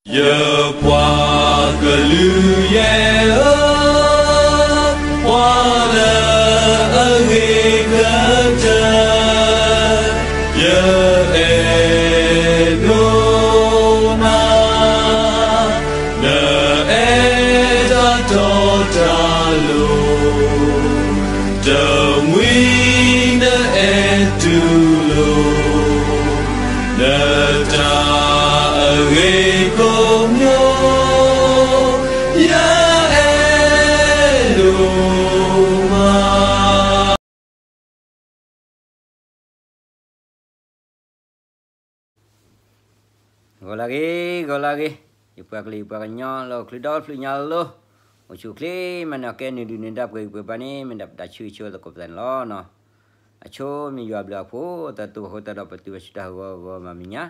ယပှၤကလုာ်ယဲၢ်ဧၢ, ပှၤလၢအဂ့ၤကတၢၢ်, ယအဲၣ်ဒိးနၤ, နအဲၣ်တၢ်တီတၢ်လိၤ, တမှံၤနအဲၣ်တူၢ်လိာ် နတၢ်အဂ့ၤကိးမံၤ, ယအဲၣ်ဒိးမး. ဂီၤလၢအဂ့ၤ, ဂီၤလၢအဂ့ၤ, ယပှၤကလုာ်ယပှၤကညီလၢအိၣ်ချုးဒီဖျၢၣ်ညါလီၤ, အိၣ်ဆူၣ်အိၣ်ချ့ မၤနၢၤကဲနုာ်ဒုးနုာ်ဒါပှဲၤဂံၢ်ပှဲၤဘါန့ၣ် မ့ၢ်ဒၣ်ပတၢ်ဆၢဂ့ၤဆၢဝါသကိးပသးန့ၣ်လီၤ. အဆိမ့ၢ်ယွၤဘျုးအဖှိၣ် တၢ်တိာ်အဃိသတးဒီး ပတုၤဘၣ်ဆူတၢ်ဟးဂီၤဂီၤမၤမံၤညါ,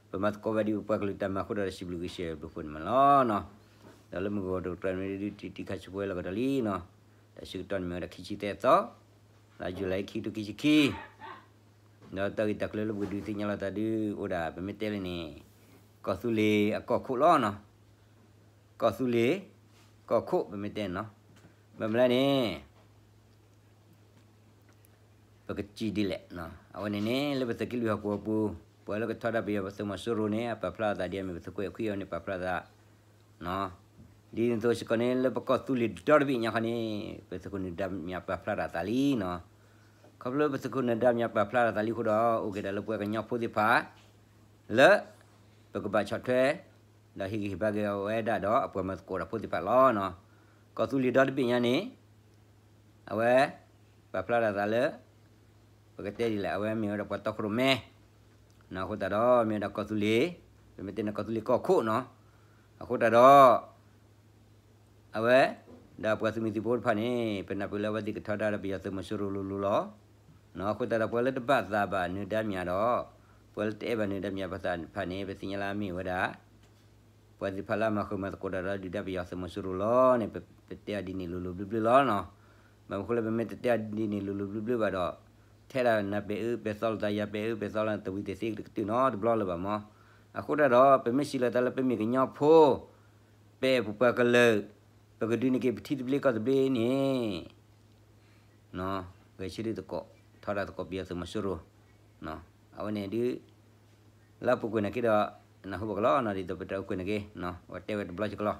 ပမၤသကိးဘၣ်ဒံးပပှၤကလုာ်တၢ်မၤအဃိဒီး စံးဘျုးက့ၤစံးဘျုးဖှိၣ်န့ၣ်မးလီၤနီၤ. ဒီးလၢမုၢ်ဂီၤတကတၢၢ်န့ၣ်ဒုး တံၤတံၤခါဆူပဝဲလီၤကဒီးလံနီၤ. တၢ်ဆၢကတီၢ်န့ၣ်မ့ၢ်ဝဲဒၣ်ခံဆံသၢသီ, လါယူၤလံ ခံကထိခံဆံခံ, ဒီးတၢ်ဂ့ၢ်တၢ်ကျိၤလၢပကဒုးသ့ၣ်ညါလီၤသးဒုး အိၣ်ဒၣ်ပမ့ၢ်တဲလၢန့ၣ် ကီၢ်သူလ့ၤအကီၢ်ခိၣ်လီၤနီၤ. ကီၢ်သူလ့ၤကီၢ်ခိၣ် ပမ့ၢ်တဲနီၤ, ဘၣ်မနုၤလဲၣ်န့ၣ် ပကစံးဒ်လဲၣ်, အဝဲန့ၣ်န့ၣ် လၢပသုးက့လွံၢ်ဟီၣ်ကဝီၤပူၤ ပှၤလၢကထီဒါပယီၤသုးမီၤစိရိၤန့ၣ် အပာ်ဖျါအသးဒ်အမ့ၢ် ပသုးခိၣ်အဲၣ်ခွံအံၤန့ၣ် ပာ်ဖျါသး ဒ်န့ၣ်အသိးစ့ၢ်ကီးန့ၣ် လၢပကီၢ်သူလ့ၤဒီတဘ့ၣ်ညါခီန့ၣ် ပသုးခိၣ်နၢၤဒါမၠးပာ်ဖျါထီၣ်သးလံနီၤ. ခီဖျိပသုးခိၣ်နၢၤဒါမၠးပာ်ဖျါထီၣ်သးလံအဃိဒီး အိၣ်က့ၤဒၣ်လၢပှၤကညီဖိသ့ၣ်တဖၣ် လၢ ပကဘၣ်ဆီၣ်ထွဲ ဒီးဟ့ၣ်ဂံၢ်ဟ့ၣ်ဘါက့ၤအဝဲဒၣ်ဒီးအပှၤမၤသကိးတၢ်ဖိသ့ၣ်တဖၣ်လီၤနီၤ. ကီၢ်သူလ့ၤဒီတဘ့ၣ်ညါန့ၣ် အဝဲ ပာ်ဖျါထီၣ်သးလၢ ပကတဲဒ်လဲၣ် အဝဲမ့ၢ်ဝဲဒၣ်ပှၤတီခိၣ်ရိၣ်မဲ နီၤ အဃိသတးဒီး မ့ၢ်ဝဲဒၣ်ကီၢ်သူလ့ၤ ပမ့ၢ်တဲန့ၣ်ကီၢ်သူလ့ၤကီၢ်ခိၣ်နီၤ. အဃိသတးဒီး အဝဲ ဒီးပှၤသုးမုၢ်သံၣ်ဘိတဖၣ်န့ၣ် ပနၢ်ပၢၢ်လၢအဝဲသ့ၣ်ကထီဒါဒီးပယီၤသုးမီၤစိရိၤလိၤလိၤလီၤ. နီၤ အဃိသတးဒီး ပှၤလၢတဘၣ်သးဘၣ်နၢၤဒါမၠးဒီး ပှၤလၢတအဲၣ်ဘၣ်နၢၤဒါမၠးပသးတဖၣ်န့ၣ် ပသ့ၣ်ညါလၢအမ့ၢ်ဝဲဒၣ် ပှၤသ့ၣ်တဖၣ်လၢအမၤဃုာ်မၤသကိးတၢ်ဒီးဒုၣ်ဒါပယီၤသုးမီၤစိရိၤလီၤန့ၣ် ပတဲအီၤဒ်န့ၣ်လိၤလိၤဘျၢဘျၢလီၤနီၤ. ဘၣ်မနုၤဃိလၢပမ့ၢ်တတဲအီၤဒ်န့ၣ်လိၤလိၤဘျၢဘျၢဘၣ်ဒီး ထဲဒၣ်နၤပဲာ်အၢပဲာ်သီလိာ်သး ယၤပဲာ်အၢပဲာ်သီလိာ်သး တဝံၤတသ့တကတၢၢ်နီတဘျီလၢၤဘၣ်မး. အဃိတၢ်ဒီး ပမ့ၢ်စံးလီၤသးလၢပမ့ၢ်ကညီဖိ ပအဲၣ်ပပှၤကလုာ် ပကဒုးန့ၢ်က့ၤပထံသဘျ့ကီၢ်သဘျ့န့ၣ် ဂဲၤဆၢထၢၣ်သကိး ထီဒါသကိးပယီၤသုးမီၤစိရိၤ အဝဲန့ၣ်ဒုး လၢအပူၤကွံာ်နာ်က့ဒီး နၢ်ဟူဘၣ်ကလီနီၤ ဒ်သိးပတၢ်အိၣ်ကွံာ်နာ်က့ အဝဲတဲဝဲတဘျီစ့ၢ်ကီးလီၤ.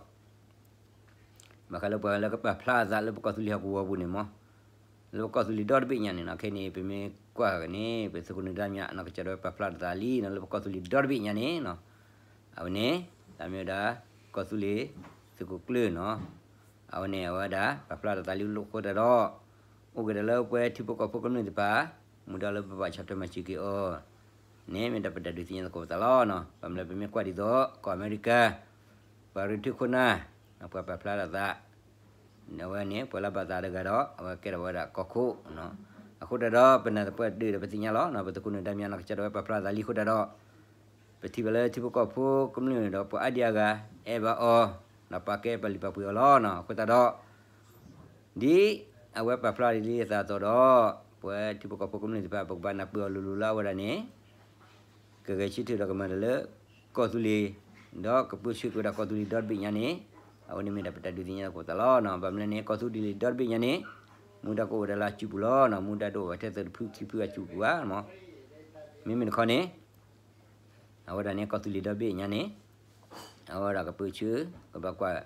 ဘၣ်ဃးလၢပှၤလၢကပာ်ဖျါအသးလၢပကီၢ်သူလ့ၤဟီၣ်ကဝီၤပူၤန့ၣ်မး လၢပကီၢ်သူလ့ၤဒီတဘ့ၣ်ညါန့ၣ်နီၤ ခဲအံၤန့ၣ် ပမ့ၢ်ကွၢ်က့ၤန့ၣ် ပသုးခိၣ်နၢၤဒါမၠးနီၤ ကစၢ်ဒၣ်ဝဲပာ်ဖျါထီၣ်သးလံနီၤ လၢပကီၢ်သူလ့ၤဒီတဘ့ၣ်ညါန့ၣ်နီၤ အဝဲန့ၣ် တၢ်မ့ၢ်ဝဲဒၣ် ကီၢ်သူလ့ၤ သုးခိၣ်ကျၢၢ်နီၤ အဝဲန့ၣ် အဝဲဒၣ် ပာ်ဖျါထီၣ်သးလံလိာ်အဃိသတးဒီး အိၣ်က့ၤဒၣ်လၢပဝဲထံဖိကီၢ်ဖိကမျၢၢ်သ့ၣ်တဖၣ် မူဒါလၢပဘၣ်ဆီၣ်ထွဲမၤစၢၤက့ၤအီၤန့ၣ် မ့ၢ်ဒၣ်ပတၢ်ဒုးသ့ၣ်ညါသကိးပသးလီၤနီၤ. ဘၣ်မနုၤလဲၣ် ပမ့ၢ်ကွၢ်ဒ်သိး ကီၢ်အမဲရကၤ ပှၤရ့ထုခိၣ်နၢ် ပှၤပာ်ဖျါထီၣ်သး အဝဲန့ၣ် ပှၤလၢဘၣ်သးတဂၤဒီး အဝဲကဲထီၣ်ဝဲဒၣ်ကီၢ်ခိၣ်နီၤ. အဃိတၢ်ဒီး ပနၢ်သပှၢ်တၢၢ်ဒီးပသ့ၣ်ညါလီၤနီၤ ပသုးခိၣ်နၢၤဒါမၠးနီၤ ကစၢ်ဒၣ်ဝဲပာ်ဖျါထီၣ်သးလံအဃိတၢ်ဒီး ပထံၣ်ဘၣ်လၢထံဖိကီၢ်ဖိကမျၢၢ်ဒီးပှၤအါဒံအါဂၤ အဲၣ်ဘၣ်အီၤ ဒီးပာ်ကဲပာ်လုၢ်ပာ်ပှ့ၤအီၤလီၤနီၤ. အဃိသတးဒီး ဒ်အဝဲပာ်ဖျါဒ်လံအသးအသိးဒီး ပဝဲထံဖိကီၢ်ဖိကမျၢၢ်သ့ၣ်တဖၣ် ပကဘၣ်နၢ်ပၢၢ်အီၤလိၤလိၤလၢအဝဲဒၣ်န့ၣ် ကဂဲၤဆၢထၢၣ်ဒီးကမၤတၢ်လၢ ကီၢ်သူလ့ၤ ဒီးကပၢဆှၢက့ၤဝဲဒၣ်ကီၢ်သူလ့ၤဒီတဘ့ၣ်ညါန့ၣ် အဝဲန့ၣ်မ့ၢ်ဒၣ်ပတၢ်ဒုးသ့ၣ်ညါသကိးသးလီၤနီၤ. ဘၣ်မနုၤလဲၣ်န့ၣ် ကီၢ်သူလ့ၤဒီတဘ့ၣ်ညါန့ၣ် မူဒါကအိၣ်ဝဲဒၣ်လၢအစုပူၤလီၤနီၤ. မူဒါတအိၣ်ဝဲထဲသုးတဖုခံဖုအစုပူၤဘၣ်မး. မ့မ့ၢ်တခီန့ၣ် အဝဲဒၣ်န့ၣ် ကီၢ်သူလ့ၤဒီဘ့ၣ်ညါန့ၣ် အဝဲဒၣ်ကပၢဆှၢ ကဘၣ်ကွၢ်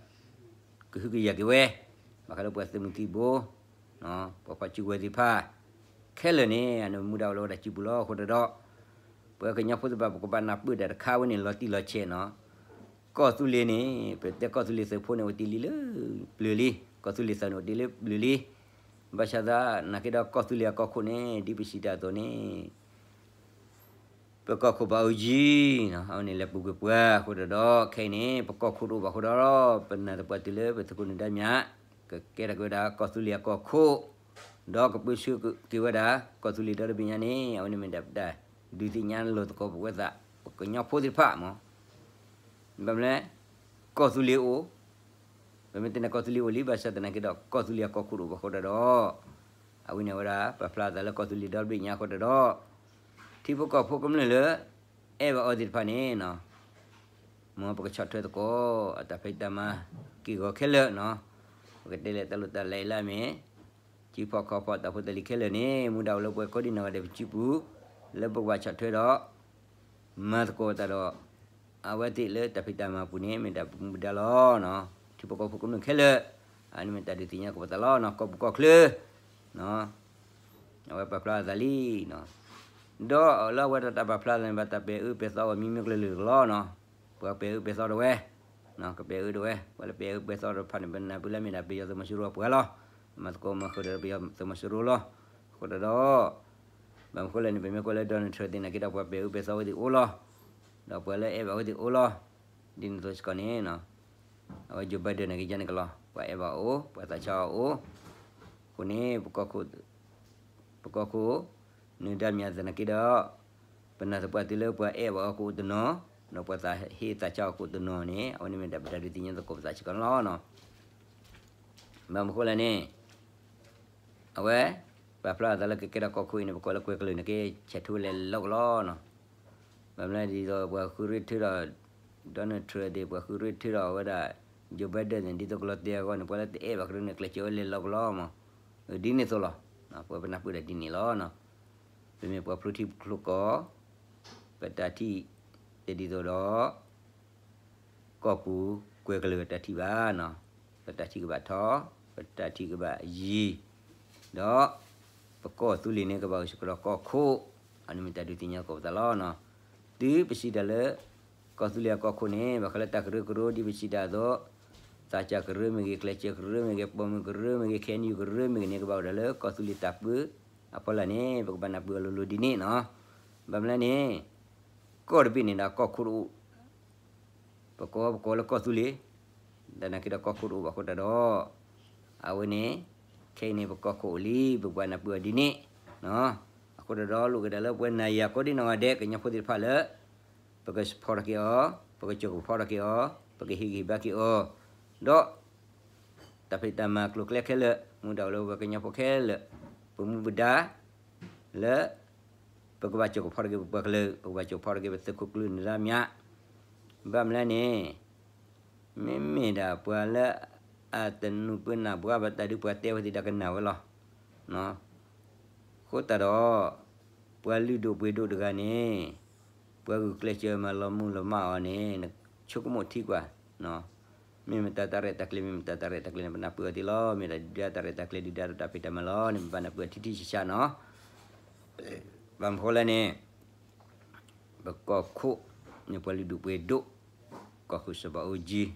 ကဟုကယာ်က့ၤဝဲ ဘၣ်ဃးလၢပှၤသုးမုၢ်သံၣ်ဘိ ပှၤဖီၣ်စုကဝဲၤသ့ၣ်တဖၣ် ခဲလၢာ်န့ၣ် အန့ၣ်မူဒါအိၣ်လၢဝဲဒၣ်စုပူၤလီၤ. အဃိတၢ်ဒီး ပှၤကညီဖိသ့ၣ်တဖၣ် ပကဘၣ်နၢ်ပၢၢ်တၢ်တခါဝဲန့ၣ် လီၤတံၢ်လီၤဆဲးနီၤ. ကီၢ်သူလ့ၤန့ၣ် ပတဲကီၢ်သူလ့ၤသုးဖိန့ၣ် အိၣ်တ့ၢ်လံလၢပျၢၤလံ, ကီၢ်သူလ့ၤသုးန့ၣ်အိၣ်တ့ၢ်လၢပျၢၤလံ. ဘၣ်ဆၣ်သနာ်က့ဒီး ကီၢ်သူလ့ၤအကီၢ်ခိၣ်န့ၣ် ဒ်ပစံးတၢ်အသိးန့ၣ် ပကီၢ်ခိၣ်ဘၣ်အိၣ်ယံၤ အဝဲန့ၣ်လဲၤပူၤကွံာ်ပှၤအဃိတၢ်ဒီး ခဲအံၤန့ၣ် ပကီၢ်ခိၣ်တအိၣ်ဘၣ်အဃိဒီး ပနၢ်သပှၢ်တၢၢ်လၢပသုးခိၣ်နၢၤဒါမၠး ကကဲထီၣ်က့ၤဝဲဒၣ်ကီၢ်သူလ့ၤအကီၢ်ခိၣ် ဒီးကပၢဆှၢက့ၤဝဲဒၣ် ကီၢ်သူလ့ၤဒီတဘ့ၣ်ညါန့ၣ် အဝဲန့ၣ်မ့ၢ်ဒၣ်ပတၢ်ဒုးသ့ၣ်ညါလိာ်သကိးပဝဲသး ပကညီဖိသ့ၣ်တဖၣ်မး ဘၣ်မနုၤလဲၣ် ကီၢ်သူလ့ၤအိၣ် ပမ့ၢ်တဲန့ၣ် ကီၢ်သူလ့ၤအိၣ်လံ ဘၣ်ဆၣ်သနာ်က့ဒီး ကီၢ်သူလ့ၤအကီၢ်ခိၣ်တအိၣ်ဘၣ်အဃိတၢ်ဒီး အဝဲန့ၣ်ဝဲဒၣ် ပာ်ဖျါသးလၢကီၢ်သူလ့ၤဒီတဘ့ၣ်ညါအဃိတၢ်ဒီး ထံဖိကီၢ်ဖိကမျၢၢ်လၢ အဲၣ်ဘၣ်အီၤသ့ၣ်တဖၣ်န့ၣ် မ်ပကဆီၣ်ထွဲသကိး အတၢ်ဖံးတၢ်မၤက့ၢ်ဂီၤခဲလၢာ်နီၤ, ပကတဲလဲၤတၢ်လိၣ်တၢ်လဲၤအံၤလၢအမ့ၢ် ထံဖီခီဖီတၢ်ဖိတၢ်လံၤခဲလၢာ်န့ၣ် မူဒါအိၣ်လၢပှၤကိးဒံနီၢ်ဂၤဒဲးပစုပူၤ လၢပကဘၣ်ဆီၣ်ထွဲဒီး မၤသကိးတၢ်ဒီး အဝဲသ့ၣ်လၢတၢ်ဖံးတၢ်မၤပူၤန့ၣ် မ့ၢ်တၢ်မူဒါလီၤ. ထံဖိကီၢ်ဖိကမျၢၢ်ခဲလၢာ် အန့ၣ်မ့ၢ်တၢ်ဒုးသ့ၣ်ညါသကိးပသးလီၤနီၤ, ကီၢ်ပူၤကီၢ်ချၢ အဝဲပာ်ဖျါအသးလံနီၤ, ဒီးလၢအဝဲဒၣ်တၢ်ပာ်ဖျါသးန့ၣ် ဘၣ်တၢ်ပဲာ်အၢပဲာ်သီအီၤမံမံကျၢၤကျၢၤလီၤနီၤ, ပှၤပဲာ်အၢပဲာ်သီတဝဲ, ကပဲာ်အၢတဝဲ, ပှၤလၢပဲာ်အၢပဲာ်သီတဖၣ်န့ၣ် ပနၢ်ပၢၢ်လၢမ့ၢ်ဒၣ်ပယီၤသုးမီၤစိရိၤအပှၤလီၤ, မၤသကိးမၤဃုာ်ဒီးပယီၤသုးမီၤစိရိၤလီၤ, အဃိသတးဒီး ဘၣ်မနုၤဃိလဲၣ်န့ၣ် ပမ့ၢ်ကွၢ်လၢ Donald Trump သ့ၣ်နာ်က့ဒီး ပှၤပဲာ်အၢပဲာ်သီဝဲသ့ၣ်အိၣ်လီၤ, ဒီးပှၤလၢအဲၣ်ဘၣ်ဝဲသ့ၣ်အိၣ်လီၤ, ဒ်န့ၣ်အသိးစ့ၢ်ကီးန့ၣ် အဝဲ Joe Biden နာ်က့ယါန့ၣ်ကလီၤ, ပှၤအဲၣ်ဘၣ်အအိၣ် ပှၤသးဆါအီၤအိၣ်, အဃိန့ၣ် ပကီၢ်ခိၣ် နၢၤဒါမံၤသနာ်က့ဒီး ပနၢ်သပှၢ်တုၤလၢပှၤအဲၣ်ဘၣ်အီၤကအိၣ်တနီၤ, ဒီးပှၤသးဟ့သးဆါအီၤကအိၣ်တနီၤန့ၣ် အဝဲန့ၣ်မ့ၢ်ဒၣ်ပတၢ်ဒုးသ့ၣ်ညါသကိးပသးစ့ၢ်ကီးန့ၣ်လီၤ. ဘၣ်မနုၤဃိလဲၣ်န့ၣ် အဝဲ ပာ်ဖျါအသးလၢကကဲထီၣ်ကီၢ်ခိၣ်အံၤန့ၣ် ပကိးလၢကွဲၤကလုာ်န့ၣ်က့ ဆဲးထူဝဲလဲၤလီၤကလီနီၤ, ဘၣ်မနုၤဒ်သိးပှၤဃုရ့ၣ်ထုးဒီး Donald Trump သ့ၣ် ပှၤဃုရ့ၣ်ထုးဒီးအဝဲဒၣ် Joe Biden သ့ၣ် ဒ်သိးကလီၤတဲာ်အဂီၢ်န့ၣ် ပှၤလၢတအဲၣ်ဘၣ်ကရၢန့ၣ် ကျဲးစၢးဝဲလဲၤလီၤကလီမး, ဒ်န့ၣ်အသိးလီၤ, ပဝဲပနၢ်ပၢၢ်ဒၣ်ဒ်န့ၣ်လီၤ. ပမ့ၢ်ပှၤဖျိထံဖျိကီၢ် ပတၢ်ထံၣ်တဒ်သိးဒီး ကီၢ်ပူၤကွဲၤကလုာ်တၢ်ထံၣ်ဘၣ်နီၤ, ပတၢ်ထံၣ်ကဘၣ်ထီ, ပတၢ်ထံၣ်ကဘၣ်ယံၤ, ဒီး ပကီၢ်သူလ့ၤန့ၣ်ကဘၣ်အိၣ်စ့ၢ်ကီးဒီးကီၢ်ခိၣ်, အန့ၣ်မ့ၢ်တၢ်ဒုးသ့ၣ်ညါသကိးပသးလီၤ. တုၤပစံးတၢ်လၢ ကီၢ်သူလ့ၤအကီၢ်ခိၣ်န့ၣ် ဘၣ်ဃးလၢတၢ်ကရၢကရိဒ်ပစံးတၢ်အသိး, သးစၢ်ကရၢမ့ၢ်ဂ့ၤ, ကျဲးစၢးကရၢမ့ၢ်ဂ့ၤ, ပိာ်မုၣ်ကရၢမ့ၢ်ဂ့ၤ, KNU ကရၢမ့ၢ်ဂ့ၤန့ၣ် ကဘၣ်အိၣ်ဒီးလၢကီၢ်သူလ့ၤတၢ်ပၢအဖီလာ်န့ၣ် ပကဘၣ်နၢ်ပၢၢ်အီၤလိၤလိၤဒ်န့ၣ်နီၤ. ဘၣ်မနုၤလဲၣ်န့ၣ် ကီၢ်တဘ့ၣ်န့ၣ်ဒီးကီၢ်ခိၣ်တအိၣ် ပကိးပကိးလၢကီၢ်သူလ့ၤ, သနာ်က့ဒီးကီၢ်ခိၣ်တအိၣ်ဘၣ်အဃိသတးဒီး အဝဲန့ၣ် ခဲအံၤန့ၣ် ပကီၢ်ခိၣ်အိၣ်လံ ပကဘၣ်နၢ်ပၢၢ်အီၤဒ်န့ၣ်, အဃိသတးဒီး လိာ်က့ၤဒၣ်လၢပဝဲနၤယၤကိးဒံနီၢ်ဂၤဒဲး ကညီဖိသ့ၣ်တဖၣ်လၢ ပက support ထီၣ်က့ၤအီၤ, ပကစိာ်ကဖီထီၣ်က့ၤအီၤ, ပကဟ့ၣ်ဂံၢ်ဟ့ၣ်ဘါက့ၤအီၤ, ဒီး တၢ်ဖံးတၢ်မၤကျိၤကျဲခဲလၢာ် မူဒါအိၣ်လၢပဝဲကညီဖိခဲလၢာ် ပမူပဒါ လၢ ပကဘၣ်စိာ်ကဖီထီၣ်က့ၤပပှၤကလုာ်, ပကဘၣ်စိာ်ကဖီထီၣ်က့ၤပသုးခိၣ်ကျၢၢ်နၢၤဒါမံၤ, ဘၣ်မနုၤလဲၣ်န့ၣ် မ့မ့ၢ်ဒၣ်ပှၤလၢအတနူၤပၢနၢ်ပှၤဘၣ်တၢ်ဒုးပှၤတဲဝဲသ့ၣ်ဒီးကနၣ်ဝဲလီၤ. အဃိသတးဒီး ပှၤလုၢ်ဒိၣ်ပှ့ၤဒိၣ်တဂၤန့ၣ် ပှၤဂုာ်ကျဲးစၢးမၤလီၤမုၢ်လီၤမၢ်အီၤန့ၣ် နဆိကမိၣ်ထံကွၢ်, မ့ၢ်မတၤတၢ်ရဲၣ်တၢ်ကျဲၤ မ့ၢ်မတၤတၢ်ရဲၣ်တၢ်ကျဲၤန့ၣ် ပနၢ်ပၢၢ်အီၤသ့လီၤ. မ့ၢ်ဒၣ်ဒုၣ်ဒါတၢ်ရဲၣ်တၢ်ကျဲၤ ဒုၣ်ဒါဒီးတၢ်ဖံးတၢ်မၤလီၤန့ၣ် ပဘၣ်နၢ်ပၢၢ်အီၤထံထံဆးဆးနီၤ. ဘၣ်မနုၤဃိလဲၣ်န့ၣ် ပကီၢ်ခိၣ်န့ၣ် ပှၤလုၢ်ဒိၣ်ပှ့ၤဒိၣ် ကီၢ်ခိၣ်စီၤဘၣ်အူကၠံ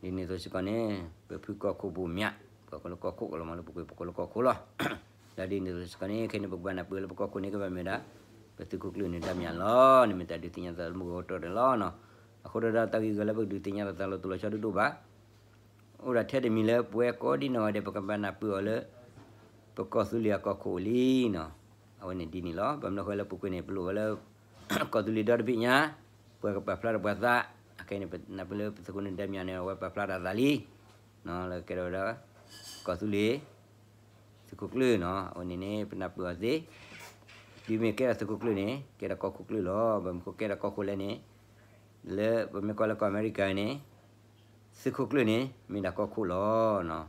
ဒ်န့ၣ်အသိးစ့ၢ်ကီးန့ၣ် ပဖုကီၢ်ခိၣ်ဘိၣ်မၠး ပှၤကိးလၢကီၢ်ခိၣ်ကလီၤမး လၢပူၤကွံာ်ပကိးလၢကီၢ်ခိၣ်လီၤ. ဒီးဒ်န့ၣ်အသိးစ့ၢ်ကီးန့ၣ် ခဲအံၤန့ၣ် ပကဘၣ်နၢ်ပၢၢ်လၢပကီၢ်ခိၣ်န့ၣ် ကဘၣ်မ့ၢ်ဒၣ် ပသုးခိၣ်ကျၢၢ်နၢၤဒါမံၤလီၤ. န့ၣ်မ့ၢ်တၢ်ဒုးသ့ၣ်ညါသးလၢမုၢ်ဂီၤကတၢၢ်န့ၣ်လီၤ. အဃိဒီးတၢ်ဂ့ၢ်ဂီၤလၢပကဒုးသ့ၣ်ညါသးလီၤတိၢ်လီၤဆီဒိၣ်ဒိၣ်ဘၣ် အိၣ်ဒၣ်ထဲတမံၤလၢပဝဲကိးဒံနီၢ်ဂၤဒဲး ပကဘၣ်နၢ်ပၢၢ်အီၤလၢ ပကီၢ်သူလ့ၤအကီၢ်ခိၣ်အိၣ်လံနီၤ. အဝဲန့ၣ်ဒ်န့ၣ်လီၤ. ဘၣ်မနုၤဃိလၢပူၤကွံာ်န့ၣ် ပလိၣ်ဝဲလၢ ကီၢ်သူလ့ၤဒီတဘ့ၣ်ညါ ပှၤကပာ်ဖျါထီၣ်ပှၤသး အခဲအံၤန့ၣ် ပနၢ်ပၢၢ်လၢပသုးခိၣ်နၢၤဒါမံၤန့ၣ် အဝဲပာ်ဖျါထီၣ်အသးလံ လၢကဲထီၣ်ဝဲဒၣ် ကီၢ်သူလ့ၤ သုးခိၣ်ကျၢၢ်နီၤ. အဝဲန့ၣ်န့ၣ် ပနၢ်ပၢၢ်အီၤသ့ တုၤမ့ၢ်ကဲထီၣ်သုးခိၣ်ကျၢၢ်န့ၣ် ကဲထီၣ်ကီၢ်ခိၣ်ကျၢၢ်လီၤ. ဘၣ်မနုၤဃိကဲထီၣ်ကီၢ်ခိၣ်လဲၣ်န့ၣ် လၢပမ့ၢ်ကွၢ်လၢကီၢ်အမဲရကၤန့ၣ် သုးခိၣ်ကျၢၢ်န့ၣ် မ့ၢ်ဒၣ်ကီၢ်ခိၣ်လီၤ.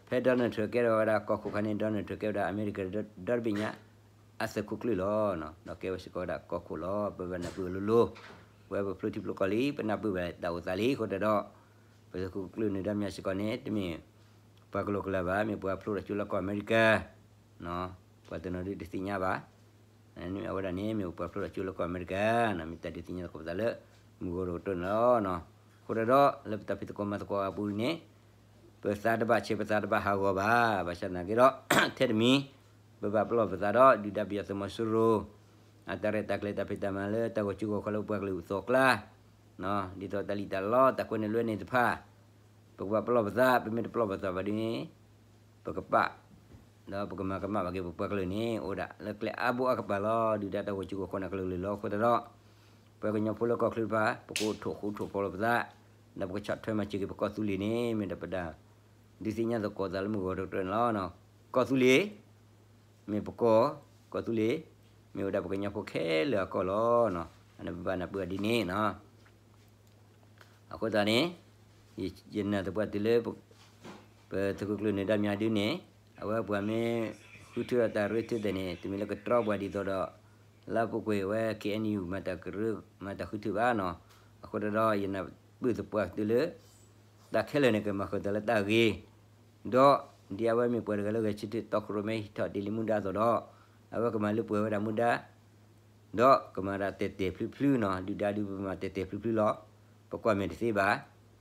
ဖဲ Donald Trump ကဲထီၣ်ဝဲဒၣ်ကီၢ်ခိၣ်အခါန့ၣ် Donald Trump ကဲဝဲဒၣ်အမဲရကၤဒီတဘ့ၣ်ညါ အသုးခိၣ်ကျၢၢ်လီၤ. ဒီးကဲဝဲစ့ၢ်ကီးဝဲဒၣ်ကီၢ်ခိၣ်လီၤ. ပဘၣ်နၢ်ပၢၢ်လိၤလိၤ ပဝဲပဖျိထံဖျိကီၢ်လံ ပနၢ်ပၢၢ်ဘၣ်တၢ်အိၣ်သးလံ. အဃိသတးဒီး ပသုးခိၣ်ကျၢၢ်နၢၤဒါမံၤစ့ၢ်ကီးန့ၣ် တမ့ၢ်ပှၤကလိာ်ကလာ်ဘၣ်, မ့ၢ်ပှၤဖျိထီၣ်ကၠိလၢကီၢ်အမဲရကၤ ပှၤတနီၤဒုးတသ့ၣ်ညါဘၣ်. အဝဲဒၣ်န့ၣ် မ့ၢ်ပှၤဖျိထီၣ်ကၠိလၢကီၢ်အမဲရကၤ, မ့ၢ်တၢ်ဒုးသ့ၣ်ညါသကိးပသးလၢ မုၢ်ဂီၤတကတၢၢ်န့ၣ်လီၤ. အဃိသတးဒီး လၢပတၢ်ဖံးသကိးမၤသကိးအပူၤန့ၣ် ပသးတဘၣ်ဆဲး ပသးတဘၣ်ဟးဂီၤဘၣ်. ဘၣ်ဆၣ်သနာ်က့ဒီး ထဲတမံၤ ပဘၣ်ပလီၢ်ပသးဒီး ဒုၣ်ဒါပယီၤသုးမီၤစိရိၤ အတၢ်ရဲၣ်တၢ်ကျဲၤတၢ်ဖံးတၢ်မၤလၢတၢ်ဂီၤစုဂီၤခီလၢပှၤကလုာ်အသီအကျါ ဒ်သိးတၢ်လံၣ်တၢ်လီတၢ်ကွဲးန့ၢ်လွဲန့ၢ်တဖၣ် ပကဘၣ်ပလီၢ်ပသး, ပမ့ၢ်တပလီၢ်ပသးဘၣ်ဒီးန့ၣ် ပကပာ် ဒီးပကမၤကမၣ်ဘၣ်က့ၤပပှၤကလုာ်န့ၣ် အိၣ်ဒၣ်လၢကျဲအါဘိအါကပၤလီၤ. ဒုၣ်ဒါတၢ်ဂီၤစုဂီၤခီန့ၣ်ကလုာ်လုာ်လီၤ. အဃိသတးဒီး ပှၤကညီဖိလၢကီၢ်ချၢတဖၣ် ပကအိၣ်ထိၣ်ဃူထိၣ်ဖိးလိာ်ပသး, ဒီးပကဆီၣ်ထွဲမၤစၢၤက့ၤပကီၢ်သူလ့ၤန့ၣ် မ့ၢ်ဒၣ်ပတၢ် ဒုးသ့ၣ်ညါသကိးသးလၢမုၢ်ဂီၤတကတၢၢ်န့ၣ်လီၤ. ကီၢ်သူလ့ၤ မ့ၢ်ပကီၢ်, ကီၢ်သူလ့ၤ မ့ၢ်ဝဲဒၣ်ပှၤကညီဖိခဲလၢာ်အကီၢ်လီၤ. အန့ၣ်ပဘၣ်နၢ်ပၢၢ်အီၤဒ်န့ၣ်နီၤ. အဃိသတးန့ၣ် ယနာ်သပှၢ်တုၤလၢ ပသုးခိၣ်ကျၢၢ်နၢၤဒါမၠါဒုန့ၣ် အဝဲပှၤမ့ၢ်ဃုထၢဒီးတၢ်ရ့ထၢသဲးန့ၣ် တမ့ၢ်လၢကတြီပှၤဒ်သိးဒီး လၢပူၤကွံာ်ဝဲ ခ့ၣ်အဲၣ်ယူၣ် မၤတၢ်ကရၢ မၤတၢ်ဃုထၢဘၣ်နီၤ. အဃိသတးဒီး ယနာ်ပၢၢ်သပှၢ်တုၤလၢ တၢ်ခဲလၢာ်န့ၣ် ကမၤဃုာ်သးလၢတၢ်ဂ့ၤ ဒီး ဒ်အဝဲမ့ၢ်ပှၤတဂၤလၢဂဲၤဆၢထၢၣ်တီခိၣ်ရိၣ်မဲဟံးထီၣ်တ့ၢ်လံမူဒါအသိးဒီး အဝဲကမၤလၢပှဲၤဝဲဒၣ်မူဒါ ဒီးကမၤဒၣ်တဲာ်တဲာ်ဖျုဖျုနီၤ, ဒုၣ်ဒါဒုးပမၤတဲာ်တဲာ်ဖျုဖျုလီၤ. ပကွၢ်မဲာ်တသ့ဘၣ်.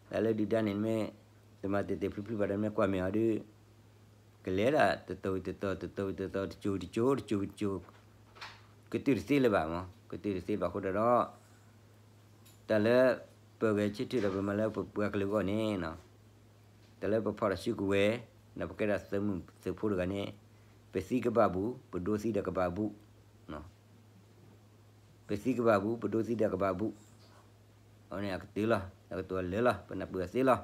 တၢ်လၢဒုၣ်ဒါန့ၣ်မ့ၢ် တမၤတဲာ်တဲာ်ဖျုဖျုဘၣ်ဒီးမ့ၢ်ကွၢ်မဲာ်အီၤဒုး ကလဲၤဒၣ်တတီၤတတီၤ တတီၤတတီၤ တကၠိၤတကၠိၤ တကၠိၤတကၠိၤ ကတုၤတသ့လၢၤဘၣ်မး, ကတုၤတသ့ဘၣ်အဃိဒီး တၢ်လၢပဂဲၤဆၢထၢၣ်ဒီးပမၤလၢပပှၤကလုာ်အဂီၢ်န့ၣ် တၢ်လၢပဖီၣ်တၢ်စုကဝဲၤ ဒီးပကဲဒၣ်သုးမုၢ်သုးဖိတဂၤန့ၣ် ပသံကဘၣ်ဘူး ပဒိသံဒီးကဘၣ်ဘူး, ပသံကဘၣ်ဘူး ပဒိသံဒီးကဘၣ်ဘူး, အဝဲန့ၣ်အကတၢၢ်လီၤ အကတၢၢ်လၢာ်လီၤ ပနၢ်ပၢၢ်အီၤသ့လီၤ.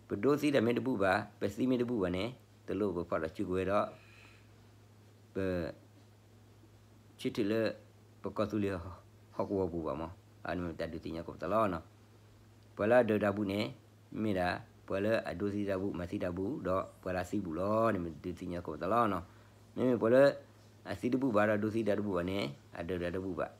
ပဒိသံတၢ်မ့ၢ်တဘူးဘၣ် ပသံမ့ၢ်တဘူးဘၣ်န့ၣ် တလိၣ်ပဖီၣ်တၢ်စုကဝဲၤဒီး ပ ဆၢထၢၣ်လၢ ပကီၢ်သူလ့ၤဟီၣ်ကဝီၤပူၤဘၣ်မး, အန့ၣ်မ့ၢ်တၢ်ဒုးသ့ၣ်ညါကိးပသးလီၤ. ပှၤလၢအဒၢးတၢ်ဘူးန့ၣ် မ့ၢ်ဒၣ် ပှၤလၢအဒိသံတၢ်ဘူး မၤသံတၢ်ဘူး ဒီးပှၤလၢအသံဘူးလီၤန့ၣ် မ့ၢ်ဒုးသ့ၣ်ညါကိးပသးလီၤ. မ့မ့ၢ်ပှၤလၢ အသံတဘူးဘၣ်ဒီးဒိသံတၢ်တဘူးဘၣ်န့ၣ် အဒၢးတၢ်တဘူးဘၣ်.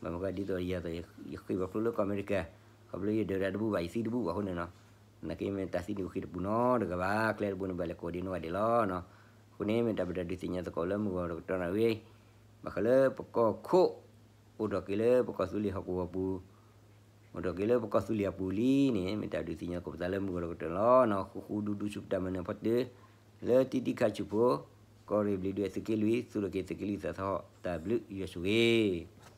ဘၣ်မနုၤဒ်သိးယၤသိး ယဃ့ဘၣ်ကျိလၢကီၢ်အမဲရကၤ ခီဖျိယဒၢးတၢ်တဘူးဘၣ် ယသံတဘူးဘၣ်အဃိန့ၣ်နီၤ, နာ်က့မ့ၢ်တၢ်သံန့ၣ်ပဃ့တပူၤနီတဂၤဘၣ် ကျဲတဘိန့ၣ်ဘၣ်လဲၤကိးဒံးနီၢ်ဂၤဒဲးလီၤ. အဃိန့ၣ်မ့ၢ်တၢ်ဘၣ်တၢ်ဒုးသ့ၣ်ညါသကိးလၢမုၢ်ဂီၤတကတီၢ်န့ၣ်ဝဲ ဘၣ်ဃးလၢပကီၢ်ခိၣ် အိၣ်ထီၣ်က့ၤလၢပကီၢ်သူလ့ၤဟီၣ်ကဝီၤပူၤ အိၣ်ထီၣ်က့ၤလၢပကီၢ်သူလ့ၤအပူၤလံန့ၣ် မ့ၢ်တၢ်ဒုးသ့ၣ်ညါကိးပသးလၢမုၢ်ဂီၤတကတီၢ်လီၤ. ဃူဃူဒူဒူဆူပတၢ်မၤနၢၤဖီတၢၢ် လၢတံၤတံၤခါဆူၣ်ဖိ ကီၢ်ရ့ၣ်ဘျုးဒုးသုးက့လွံၢ် သူၣ်ထီၣ်က့ၤသုးက့လွံၢ်သးသဟီၣ် တၢ်ဘျုးယွၤဆိၣ်ဂ့ၤ